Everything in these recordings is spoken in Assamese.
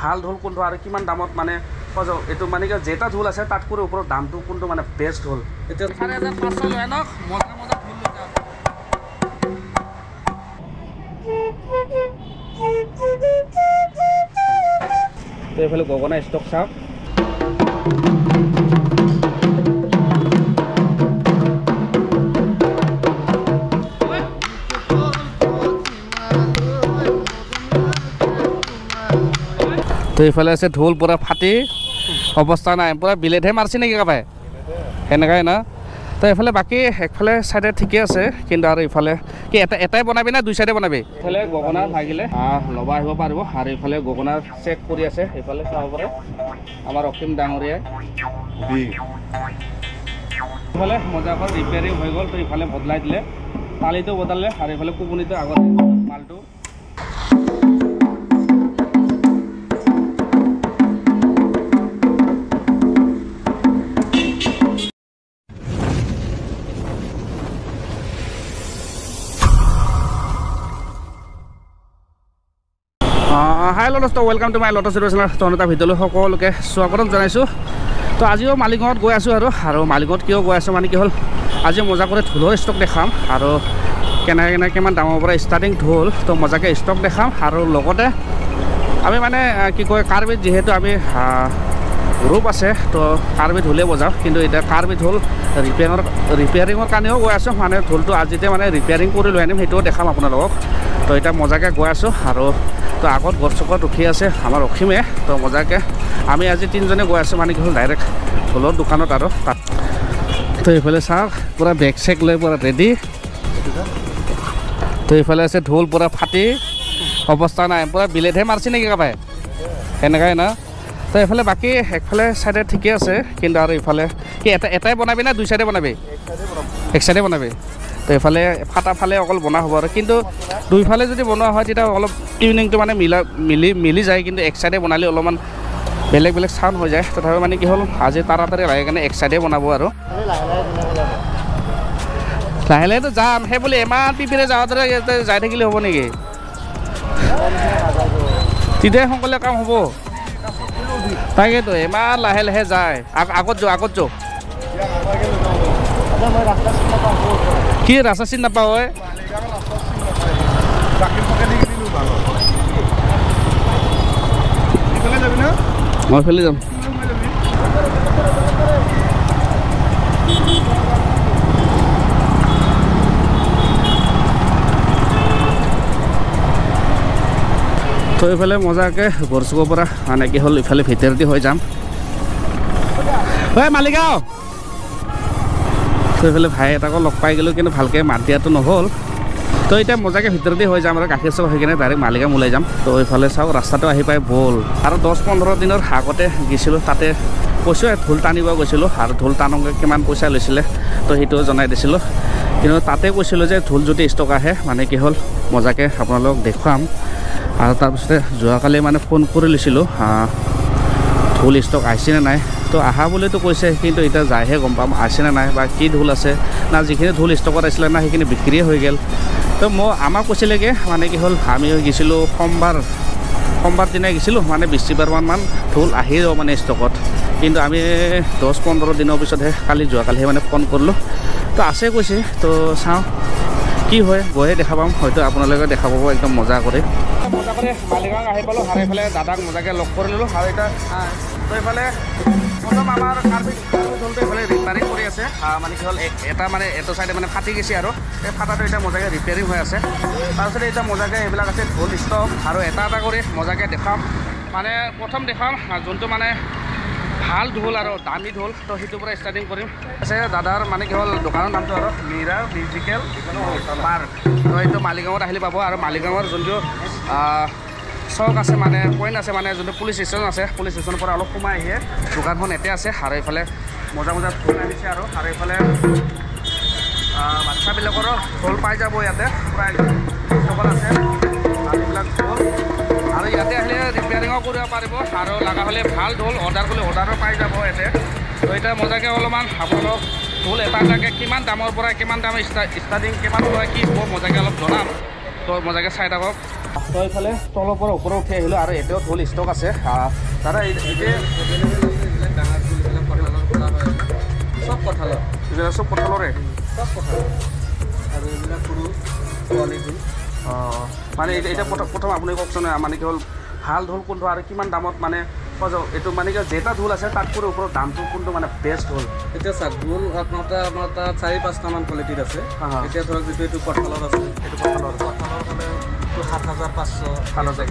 ভাল ঢোল কোনটো আৰু কিমান দামত মানে এইটো মানে কি যেটা ঢোল আছে তাতকৈ ওপৰত দামটো কোনটো মানে বেষ্ট ঢোল। এতিয়া 4500 লৈ আনক, মজা মজা ঢোল লৈ যাওক। তো এইফালে গগনা ষ্টক চাওক। তো এইফালে আছে ঢোল পূৰা ফাটি অৱস্থা নাই, পূৰা বিলেটহে মাৰিছে নেকি কাবাই সেনেকাই না। তো এইফালে বাকী একফালে চাইডে ঠিকে আছে, কিন্তু আৰু ইফালে কি এটা এটাই বনাবি না দুই চাইডে বনাবি? ইফালে গগনা লাগিলে ল'ব আহিব পাৰিব। আৰু ইফালে গগনা চেক কৰি আছে, এইফালে চাব পাৰে আমাৰ অসীম ডাঙৰীয়াই। ইফালে মজাকৰ ৰিপেয়াৰিং হৈ গ'ল, তো ইফালে বদলাই দিলে, তালিটো বদলালে আৰু ইফালে কোবনিটো আগতে মালটো। হাই হেল্ল' দোস্ত, welcome to my lotus channel. তহঁতৰ ভিতৰলৈ সকলোকে স্বাগতম জনাইছোঁ। তো আজিও মালিগাঁৱত গৈ আছোঁ আৰু মালিগাঁৱত কিয় গৈ আছোঁ মানে কি হ'ল, আজি মজা কৰি ঢোলৰ ষ্টক দেখাম আৰু কেনেকৈ কেনেকৈ কিমান দামৰ পৰা ষ্টাৰ্টিং ঢোল, তো মজাকৈ ষ্টক দেখাম। আৰু লগতে আমি মানে কি কয় কাৰ্বি, যিহেতু আমি গ্ৰুপ আছে তো কাৰ্বি ঢোলে বজাওঁ, কিন্তু এতিয়া কাৰ্বি ঢোল ৰিপেয়াৰিঙৰ কাৰণেও গৈ আছোঁ। মানে ঢোলটো আজিতে মানে ৰিপেয়াৰিং কৰি লৈ আনিম, সেইটোও দেখাম আপোনালোকক। তো এতিয়া মজাকৈ গৈ আছোঁ। আৰু তো আগত গড়চুকত ৰখি আছে আমাৰ অসীমে, তো মজাকৈ আমি আজি তিনিজনে গৈ আছোঁ মানে কি হ'ল ডাইৰেক্ট ঢোলৰ দোকানত। আৰু তাত তো এইফালে চাওক পূৰা বেগ চেক লৈ পূৰা ৰেডি। তো এইফালে আছে ঢোল পূৰা ফাটি অৱস্থা নাই, পূৰা বিলেটহে মাৰিছে নেকি কাবাই সেনেকাই না। তো এইফালে বাকী একফালে চাইডে ঠিকে আছে, কিন্তু আৰু ইফালে কি এটা এটাই বনাবি না দুই চাইডে বনাবি? এক চাইডে বনাবি। তো এইফালে ফাটা ফালে অকল বনোৱা হ'ব আৰু, কিন্তু দুইফালে যদি বনোৱা হয় তেতিয়া অলপ টিউনিংটো মানে মিলা মিলি মিলি যায়, কিন্তু এক চাইডে বনালে অলপমান বেলেগ বেলেগ চাউণ্ড হৈ যায়। তথাপি মানে কি হ'ল আজি তাড়াতাড়ি লাগে কাৰণে এক চাইডে বনাব আৰু লাহে লাহেতো যাম। সেই বুলি ইমান পিপিৰে যাওঁতে যাই থাকিলে হ'ব নেকি? তেতিয়াই সোনকালে কাম হ'ব। তাকেতো ইমান লাহে লাহে যায়। আগত যোৱা, আগত যোৱা। কি ৰাস্তা চিনি নাপাওঁ ঐ? মই ফেলি যাম। তো এইফালে মজাকৈ গড়চুকৰ পৰা মানে কি হ'ল ইফালে ভিতৰদি হৈ যাম। ঐ মালিগাঁও। তো এইফালে ভাই এটাকো লগ পাই গ'লোঁ, কিন্তু ভালকৈ মাত দিয়াটো নহ'ল। তো এতিয়া মজাকৈ ভিতৰতে হৈ যাম আৰু গাখীৰ চাহ হৈ কিনে ডাইৰেক্ট মালিগাঁও ওলাই যাম। তো এইফালে চাওক ৰাস্তাটো আহি পাই ব'ল। আৰু 10-15 দিনৰ আগতে গৈছিলোঁ, তাতে কৈছোঁ ঢোল টানিব গৈছিলোঁ আৰু ঢোল টানোতে কিমান পইচা লৈছিলে তো সেইটোও জনাই দিছিলোঁ। কিন্তু তাতে কৈছিলোঁ যে ঢোল যদি ষ্টক আহে মানে কি হ'ল মজাকৈ আপোনালোকক দেখুৱাম। আৰু তাৰপিছতে যোৱাকালি মানে ফোন কৰি লৈছিলোঁ ঢোল ষ্টক আহিছেনে নাই। তো আহা বুলিতো কৈছে, কিন্তু এতিয়া যাইহে গম পাম আছেনে নাই বা কি ঢোল আছে না, যিখিনি ঢোল ষ্টকত আছিলে না সেইখিনি বিক্ৰীয়ে হৈ গ'ল। তো মই আমাক কৈছিলেগৈ মানে কি হ'ল আমি গৈছিলোঁ সোমবাৰ দিনাই গৈছিলোঁ, মানে 20 বাৰমান ঢোল আহি যাব মানে ষ্টকত। কিন্তু আমি 10-15 দিনৰ পিছতহে কালি যোৱাকালিহে মানে ফোন কৰিলোঁ, তো আছে কৈছে। তো চাওঁ কি হয়, গৈহে দেখা পাম, হয়তো আপোনালোকে দেখা পাব একদম মজা কৰি। মজা কৰি মালিগাঁও আহি পালোঁ আৰু এইফালে দাদাক মজাকৈ লগ কৰি ল'লোঁ। আৰু এতিয়া তো এইফালে প্ৰথম আমাৰ কাৰ্বি ঢোলটো এইফালে ৰিপেয়াৰিং কৰি আছে। মানে কি হ'ল এটা মানে এইটো চাইডে মানে ফাটি গৈছে আৰু এই ফাটাটো এতিয়া মজাকৈ ৰিপেয়াৰিং হৈ আছে। তাৰপিছতে এতিয়া মজাকৈ এইবিলাক আছে ঢোল ষ্টক আৰু এটা এটা কৰি মজাকৈ দেখাম। মানে প্ৰথম দেখাম যোনটো মানে ভাল ঢোল আৰু দামী ঢোল, তো সেইটোৰ পৰা ষ্টাৰ্টিং কৰিম। আছে দাদাৰ মানে কি হ'ল দোকানৰ নামটো আৰু মীৰা মিউজিকেল পাৰ্ক। তো এইটো মালিগাঁৱত আহিলে পাব। আৰু মালিগাঁৱৰ যোনটো চক আছে মানে পইণ্ট আছে মানে যোনটো পুলিচ ষ্টেচন আছে, পুলিচ ষ্টেচনৰ পৰা অলপ সোমাই আহিয়ে দোকানখন ইয়াতে আছে। আৰু এইফালে মজা মজা ঢোল আনিছে আৰু এইফালে বাচ্ছাবিলাকৰো ঢোল পাই যাব ইয়াতে, পূৰা ষ্টকত আছে আৰু এইবিলাক ঢোল। আৰু ইয়াতে আহিলে ৰিপেয়াৰিঙো কৰিব পাৰিব আৰু লগা হ'লে ভাল ঢোল অৰ্ডাৰ কৰিলে অৰ্ডাৰো পাই যাব ইয়াতে। তো এতিয়া মজাকৈ অলপমান আপোনালোক ঢোল এটা এটাকৈ কিমান দামৰ পৰা কিমান দাম ষ্টাৰ্টিং কিমান পৰা কি হ'ব মজাকৈ অলপ জনাম, তো মজাকৈ চাই থাকক। তো এইফালে তলৰ পৰা ওপৰত উঠি আহিলোঁ আৰু এতিয়াও ঢোল ষ্টক আছে। দাদা এতিয়া চব কঁঠালৰ, এইবিলাক চব কঁঠালৰে, চব কঁঠাল আৰু এইবিলাক সৰু পোৱালি ঢোল। অঁ, মানে এতিয়া প্ৰথম আপুনি কওকচোন, মানে কি হ'ল ভাল ঢোল কোনটো আৰু কিমান দামত মানে এইটো মানে কি যেটা ঢোল আছে তাতকৈ ওপৰত দামটো কোনটো মানে বেষ্ট ঢোল? এতিয়া চাওক, ঢোল আপোনাৰ আমাৰ তাত 4-5টামান কোৱালিটিৰ আছে। এতিয়া ধৰক যিটো এইটো কঁঠালৰ আছে, এইটো কঁঠালৰ, কঁঠালৰ হ'লে 7,500, 7,000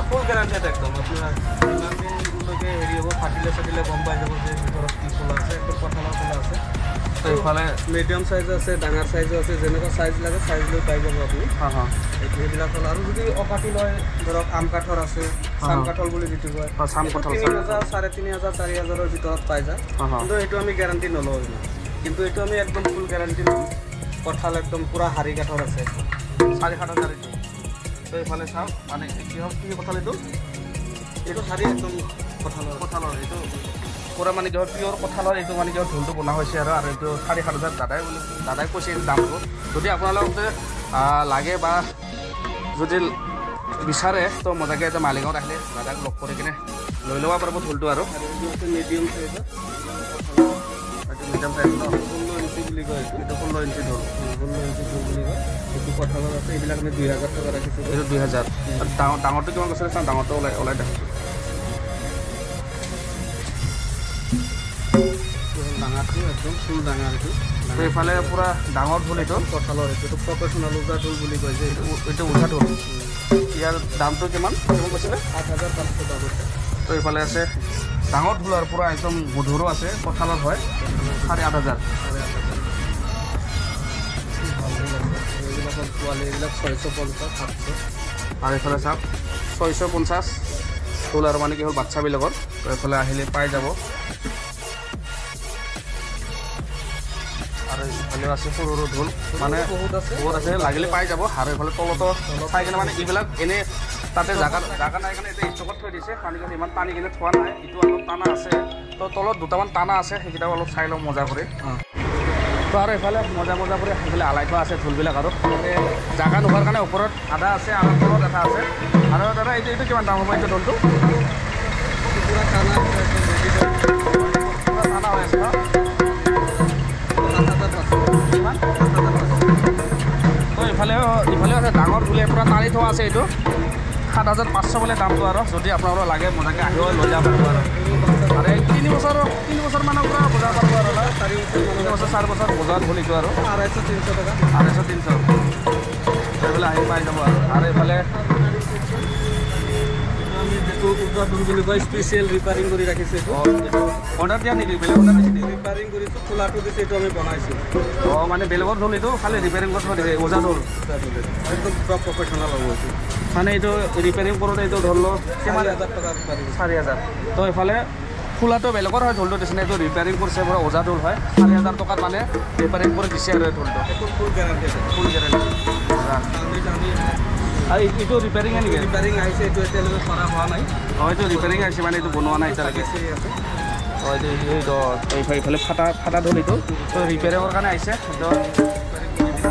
ফুল গেৰাণ্টি একদম। আপোনাৰ ইমান দিনলৈকে হেৰি হ'ব, ফাটিলে চাটিলে গম পাই যাব যে ভিতৰত কি খোলা আছে, একদম কঁঠালৰ খোলা আছে। তো এইফালে মিডিয়াম চাইজ আছে, ডাঙৰ চাইজো আছে, যেনেকুৱা চাইজ লাগে চাইজ লৈ পাই যাব আপুনি। সেইবিলাক হ'ল। আৰু যদি অকাটি লয়, ধৰক আম কাঠৰ আছে, চাম কাঠল বুলি যিটো কয়, চাম কাঠল 3,000, 3,500, 4,000ৰ ভিতৰত পাই যায়। কিন্তু এইটো আমি গেৰাণ্টি নলওঁ ইমান, কিন্তু এইটো আমি একদম ফুল গেৰাণ্টি ল'ম। কঁঠাল একদম পূৰা শাৰী কাঠৰ আছে, 7,500 এইটো। তো এইফালে চাওক, মানে কি হওক কি কঁঠাল এইটো, এইটো শাৰী একদম কঁঠালৰ, কঁঠালৰ এইটো পূৰা মানে কি হয় পিয়'ৰ কঁঠালৰ এইটো মানে কি হয় ঢোলটো বনোৱা হৈছে আৰু। আৰু এইটো 7,500 দাদাই বুলি দাদাই কৈছে এইটো দামটো। যদি আপোনালোকে লাগে বা যদি বিচাৰে তো মজাকৈ এটা মালিগাঁৱত আহিলে দাদাক লগ কৰি কিনে লৈ ল'ব পাৰিব ঢোলটো। আৰু মিডিয়াম চাইজৰ, এইটো মিডিয়াম চাইজ ন, 16 ইঞ্চি বুলি কয় এইটো, এইটো 16 ইঞ্চি ঢোল, 16 ইঞ্চি ঢোল বুলি কয়। এইটো কঁঠালৰ আছে, এইবিলাক আমি 2,000 টকা ৰাখিছোঁ। এইটো 2,000। ডাঙৰ ডাঙৰটো কিমান কৈছিলে চাওঁ, ডাঙৰটো ওলাই ওলাই দেখাইছোঁ। ডাঙৰটো একদম ফুল ডাঙৰ এইটো। এইফালে পূৰা ডাঙৰ ঢোল এইটো কঁঠালৰ, এইটো প্ৰফেচনেল ওজা ঢোল বুলি কয় যে এইটো, এইটো ওজা ঢোল। ইয়াৰ দামটো কিমান কিমান কৈছিলে? 7,500 দাম আছে। তো এইফালে আছে ডাঙৰ ঢোল আৰু পূৰা একদম গধুৰো আছে, কঁঠালৰ হয়, 8,500। এইবিলাকৰ পোৱালি এইবিলাক 650, 700। আৰু এইফালে চাওক 650 ঢোল আৰু মানে কি হ'ল বাচ্ছাবিলাকৰ। তো এইফালে আহিলে পাই যাব। আৰু ইফালেও আছে সৰু সৰু ঢোল, মানে বহুত আছে, বহুত আছে, লাগিলে পাই যাব। আৰু এইফালে তলতো চাই কিনে মানে এইবিলাক এনেই তাতে জাগা জাগা নাই কাৰণে এতিয়া ষ্টকত থৈ দিছে, মানে কি ইমান টানি কিনে থোৱা নাই, এইটো অলপ টানা আছে। তো তলত দুটামান টানা আছে, সেইকেইটাও অলপ চাই লওঁ মজা কৰি। তো আৰু এইফালে মজা মজা কৰি সেইফালে আলাই থোৱা আছে ঢোলবিলাক। আৰু তাতে জাগা নোহোৱাৰ কাৰণে ওপৰত আধা আছে আৰু তলত এটা আছে। আৰু দাদা এইটো এইটো কিমান দাম হ'ব এইটো ঢোলটো? পূৰা টানা পূৰা টানা হৈ আছে ন? কিমান? তো ইফালেও ইফালেও আছে ডাঙৰ ঢোলে পূৰা টানি থোৱা আছে, এইটো 7,500 বোলে দামটো। আৰু যদি আপোনালোকৰ লাগে মজাকৈ আহিব লৈ যাব পাৰিব। আৰু আৰু এই 3 বছৰ 3 বছৰমানৰ পৰা বজাব পাৰিব আৰু 3 বছৰ 4 বছৰ বজাত হ'ল এইটো। আৰু 250-300 টকা, 250-300 এইফালে আহি পাই যাব। আৰু আৰু এইফালে আমি যিটো ওজা ঢোল বুলি কয়, স্পেচিয়েল ৰিপেয়াৰিং কৰি ৰাখিছোঁ এইটো। এইটো অৰ্ডাৰ দিয়া নেকি? বেলেগ অৰ্ডাৰ দিছে নেকি? ৰিপেয়াৰিং কৰিছোঁ, খোলাটো দিছে, এইটো আমি বনাইছোঁ। অঁ, মানে বেলেগৰ ঢোল এইটো খালি ৰিপেয়াৰিং কৰি থৈ দিছে, ওজা ঢোল একদম পূৰা প্ৰফেচনেল হ'ব এইটো। মানে এইটো ৰিপেয়াৰিং কৰোঁতে এইটো ধৰি লওক কিমান হাজাৰ টকা? 4,000। তো এইফালে খোলাটো বেলেগৰ হয় ঢোলটো দিছে, এইটো ৰিপেয়াৰিং কৰিছে, পূৰা ওজা ঢোল হয়। 4,000 টকাত মানে ৰিপেয়াৰিং কৰি দিছে আৰু এই ঢোলটো একদম ফুল গেৰাণ্টি আছে, ফুল গেৰাণ্টি। আৰু এইটো ৰিপেয়াৰিং নেকি? ৰিপেয়াৰিং আহিছে, এইটো এতিয়ালৈকে কৰা হোৱা নাই। অঁ, এইটো ৰিপেয়াৰিং আহিছে, মানে এইটো বনোৱা নাই এতিয়ালৈকে। অঁ, এইটো এইটো এইফালে ফাটা ফাটা ঢোল এইটো তো ৰিপেয়াৰিঙৰ কাৰণে আহিছে, এইটো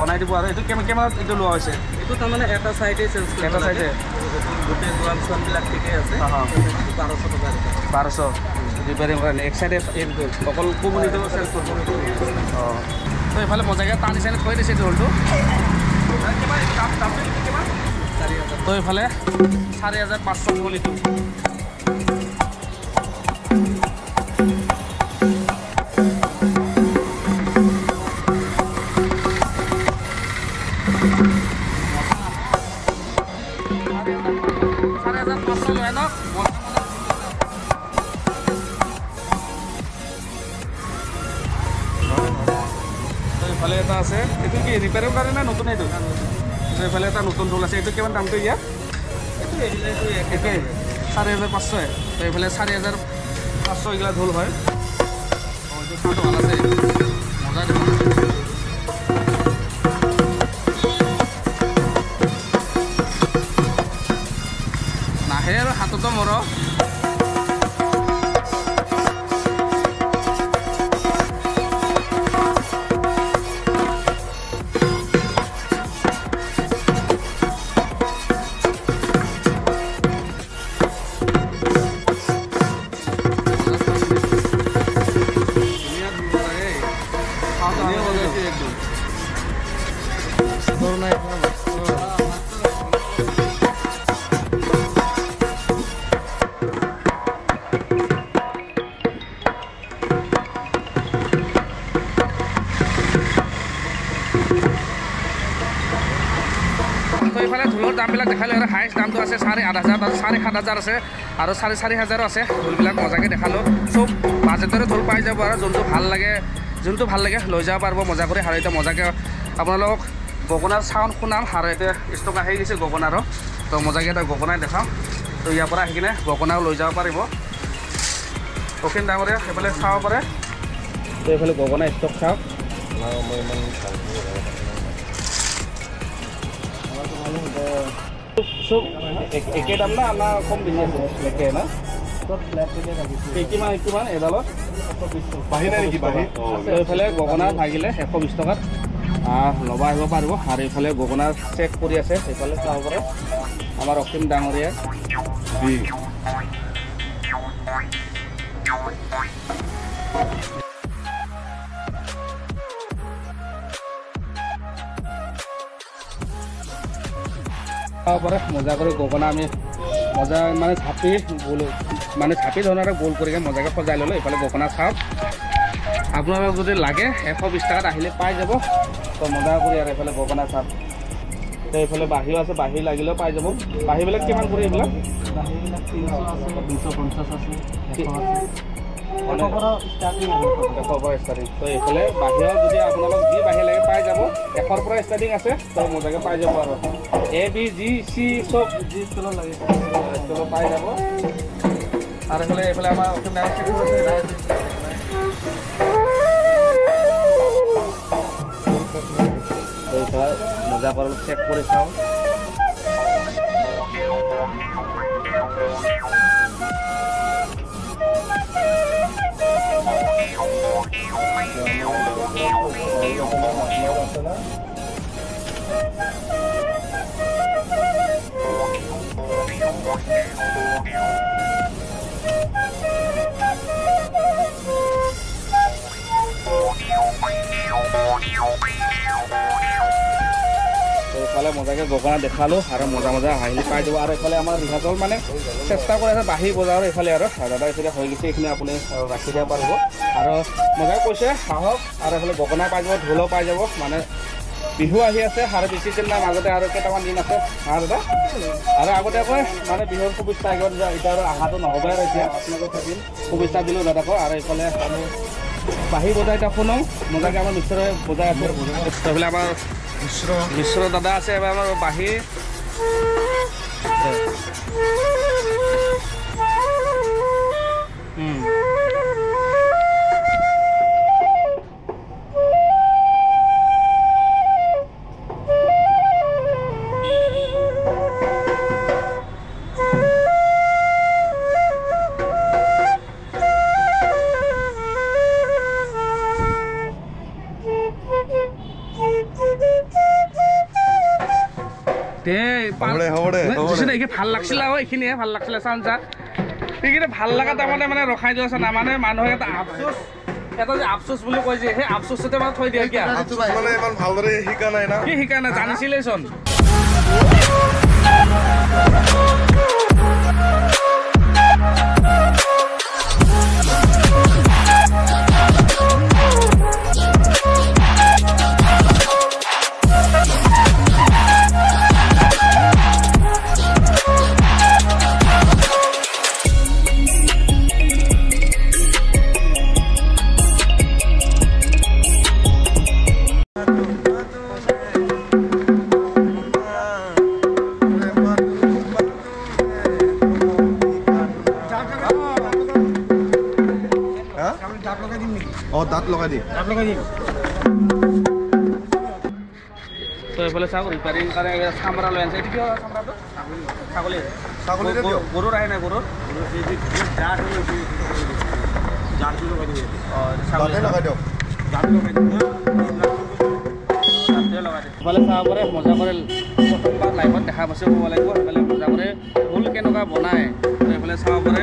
বনাই দিব। আৰু এইটো কেমেৰাত এইটো লোৱা হৈছে? এইটো তাৰমানে এটা চাইডে চেঞ্জ কৰি, এটা চাইডে গোটেই দোৱান চোৱানবিলাক ঠিকেই আছে। 1,200 টকা, 1,200 ৰিপেয়াৰিং কাৰণে এক চাইডে অকল কোমনিটো চেঞ্জ কৰিব। অঁ, তো এইফালে মজাকৈ টানি চানি থৈ দিছে ঢোলটো। কিমান দাম? দামটো কিমান? 4,000। তো এইফালে 4,500 ঢোল এইটো। 4,500 লয় ন? তো এইফালে এটা আছে, এইটো কি ৰিপেয়াৰৰ কাৰণে নে নতুন? এইটো এইফালে এটা নতুন ঢোল আছে, এইটো কিমান দামটো ইয়াত? একেই 4,500। তো এইফালে 4,500 এইগিলা ঢোল হয়। অঁ, এইটো চাউণ্ডটো ভাল আছে, মজা দেখোন। নাহে আৰু হাততো মৰ। দেখালোঁ আৰু হাইষ্ট দামটো আছে 8,500 আৰু 7,500 আছে আৰু 4,500 আছে। ঢোলবিলাক মজাকৈ দেখালোঁ, চব বাজেটৰে ঢোল পাই যাব আৰু যোনটো ভাল লাগে, যোনটো ভাল লাগে লৈ যাব পাৰিব মজা কৰি। আৰু এতিয়া মজাকৈ আপোনালোকক গগনাৰ চাউণ্ড শুনাম। আৰু এতিয়া ষ্টক আহি গৈছে গগনাৰো, তো মজাকৈ এটা গগনাই দেখাম। তো ইয়াৰ পৰা আহি কিনে গগনাও লৈ যাব পাৰিব। অসীম ডাঙৰীয়া সেইফালে চাব পাৰে। তো এইফালে গগনা ষ্টক চাওক। চব একে দাম না না কম বেছি আছে? একে না? কিমান কিমান এডালত? এইফালে গগনা ভাগিলে 120 টকাত ল'ব আহিব পাৰিব। আৰু এইফালে গগনা চেক কৰি আছে, সেইফালে চাব পাৰে আমাৰ অসীম ডাঙৰীয়া। চাব পাৰে মজা কৰি গগনা আমি মজা মানে ঝাপি গোল মানে ঝাপি ধৰণৰ গোল কৰি মজাকৈ সজাই ল'লোঁ। এইফালে গগনা চাওক, আপোনালোক যদি লাগে 120 টকাত আহিলে পাই যাব। তো মজা কৰি আৰু এইফালে গগনা চাওক। তো এইফালে বাঁহীও আছে, বাঁহী লাগিলেও পাই যাব। বাঁহীবিলাক কিমান কৰি এইবিলাক? বাঁহীবিলাক 300 আছে, 250 আছে, 100 আছে, 100 পৰা ষ্টাৰ্টিং। তো এইফালে বাহিৰত যদি আপোনালোক যি বাঁহী লাগে পাই যাব, 100 পৰা ষ্টাৰ্টিং আছে। তো মজাকৈ পাই যাব আৰু এ বি জি চি চব যি স্কুলত লাগে স্কুলত পাই যাব। আৰু এইফালে এইফালে আমাৰ অসীম ডাঙৰ মজা কৰি চেক কৰি চাওঁ। এইফালে মজাকৈ গগনা দেখালোঁ আৰু মজা মজা আহিলে পাই যাব। আৰু এইফালে আমাৰ ৰিহাৰ্চল মানে চেষ্টা কৰি আছে বাঁহী বজাৰৰ এইফালে। আৰু দাদা এইফালে হৈ গৈছে, এইখিনি আপুনি ৰাখি দিব পাৰিব। আৰু মজাই কৈছে আহক। আৰু এইফালে গগনা পাই যাব, ঢোলো পাই যাব। মানে বিহু আহি আছে আৰু বেছি দিন নাই, মাজতে আৰু কেইটামান দিন আছে। হা দাদা, আৰু আগতীয়াকৈ মানে বিহুৰ শুভেচ্ছা আহিব, এতিয়া আৰু অহাটো নহ'ব আৰু এতিয়া আপোনালোক থাকিল শুভেচ্ছা দিলোঁ দাদাকো। আৰু এইফালে আমি বাঁহী বজাই এতিয়া শুনো মজাকৈ আমাৰ মিশ্ৰই বজাই আছে। এইফালে আমাৰ মিশ্ৰ দাদা আছে, এবাৰ আমাৰ বাঁহী। ভাল লাগছিল এইখিনিয়ে ভাল লাগছিলে চাঞ্চা সেইখিনি ভাল লগা তাৰমানে মানে ৰখাই যোৱা না, মানে মানুহে এটা আফচোচ, এটা যে আফচোচ বুলি কয় যে সেই আফচোচতে মানে থৈ দিয়ে। কিয় ভালদৰে শিকা নাই না? কি শিকা নাই জানিছিলেচোন। তো এইফালে চাওক ৰিপেয়াৰিং কাৰণে চামৰা লৈ আনিছে। এইটো কিয় চামৰাটো? ছাগলী। গৰুৰ আহে নাই? গৰুৰ এইফালে চাব পাৰে মজা কৰে। প্ৰথমবাৰ লাইফত দেখা পাইছোঁ ক'ব লাগিব। সেইফালে মজা কৰে ফুল কেনেকুৱা বনায় এইফালে চাব পাৰে।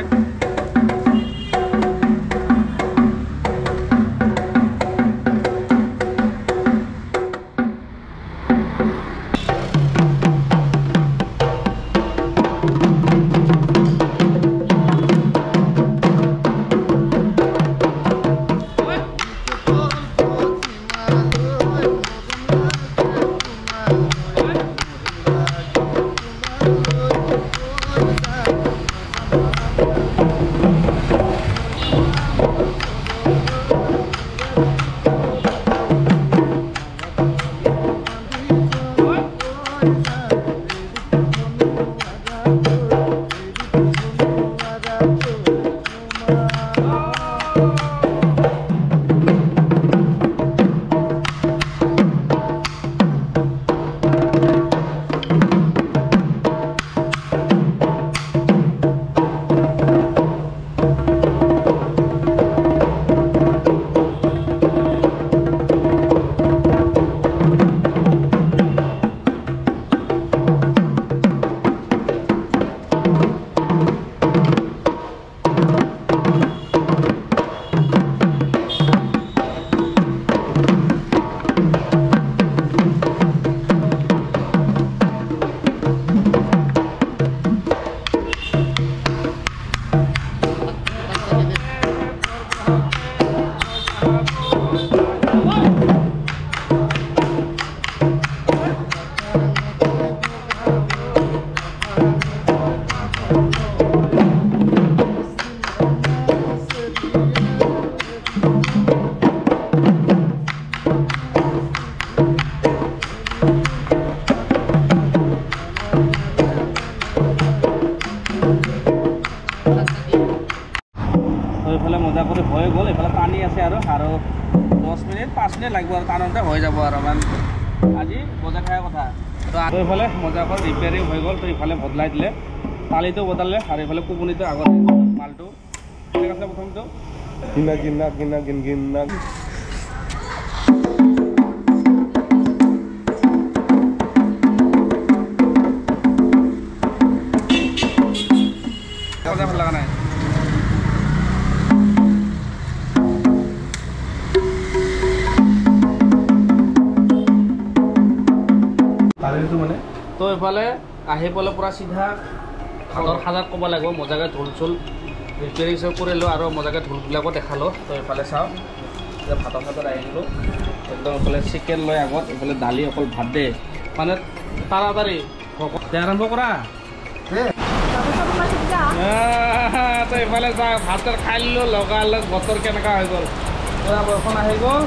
এইফালে মজা কৰি হৈ গ'ল। এইফালে পানী আছে আৰু আৰু 10 মিনিট 5 মিনিট লাগিব আৰু টানতে হৈ যাব আৰু মানে আজি বজাই খাই কথা। তো এইফালে মজা কৰি ৰিপেয়াৰিং হৈ গ'ল। তো ইফালে বদলাই দিলে, তালিটো বদলালে আৰু এইফালে কোবনিটো আগতে মালটো কেনেকৈ আছিলে প্ৰথমটো গিনা গিনা গিনা গিন গিনা। মজা ভাল লগা নাই। তো এইফালে আহি পেলাই পূৰা চিধা ভাতৰ সাজাত ক'ব লাগিব, মজাকৈ ঢোল চোল ৰিপেয়াৰিং চব কৰিলোঁ আৰু মজাকৈ ঢোলবিলাকো দেখালোঁ। তো এইফালে চাওঁ, এতিয়া ভাতৰ সাজত আহি গ'লোঁ। একদম এইফালে চিকেন লৈ আগত, এইফালে দালি, অকল ভাত দেই, মানে তাড়াতাড়ি আৰম্ভ কৰা। তো এইফালে চাওঁ, ভাত খাই ল'লোঁ লগালগ বতৰ কেনেকুৱা হৈ গ'ল, পূৰা বৰষুণ আহি গ'ল।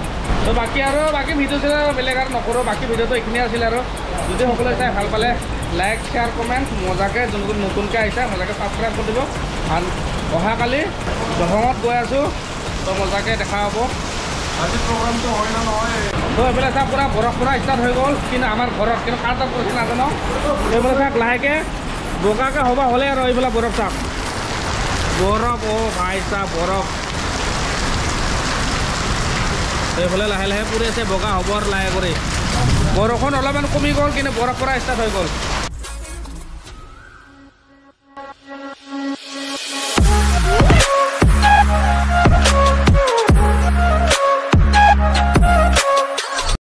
তো বাকী আৰু বাকী ভিডিঅ' চিডিঅ' বেলেগ আৰু নকৰোঁ, বাকী ভিডিঅ'টো এইখিনিয়ে আছিল আৰু। যদি সকলোৱে চাই ভাল পালে লাইক শ্বেয়াৰ কমেণ্ট মজাকৈ, যোন নতুনকৈ আহিছে মজাকৈ ছাবস্ক্ৰাইব কৰি দিব। আৰু অহাকালি দহঙত গৈ আছোঁ, তো মজাকৈ দেখা হ'ব। আজি প্ৰগ্ৰামটো হয় না নহয়। তো এইফালে চাওক, পূৰা বৰফ পৰা ষ্টাৰ্ট হৈ গ'ল, কিন্তু আমাৰ ঘৰত কিন্তু কাৰ তাত পৰিছে নাজানো। এইফালে চাওক, লাহেকৈ বগাকৈ হ'ব হ'লে আৰু এইফালে বৰফ চাওক, বৰফ, অ' ভাই চাহ বৰফ। এইফালে লাহে লাহে পৰি আছে, বগা হ'ব আৰু লাহে কৰি। বৰষুণ অলপমান কমি গ'ল, কিন্তু বৰফ পৰা ষ্টাৰ্ট হৈ গ'ল।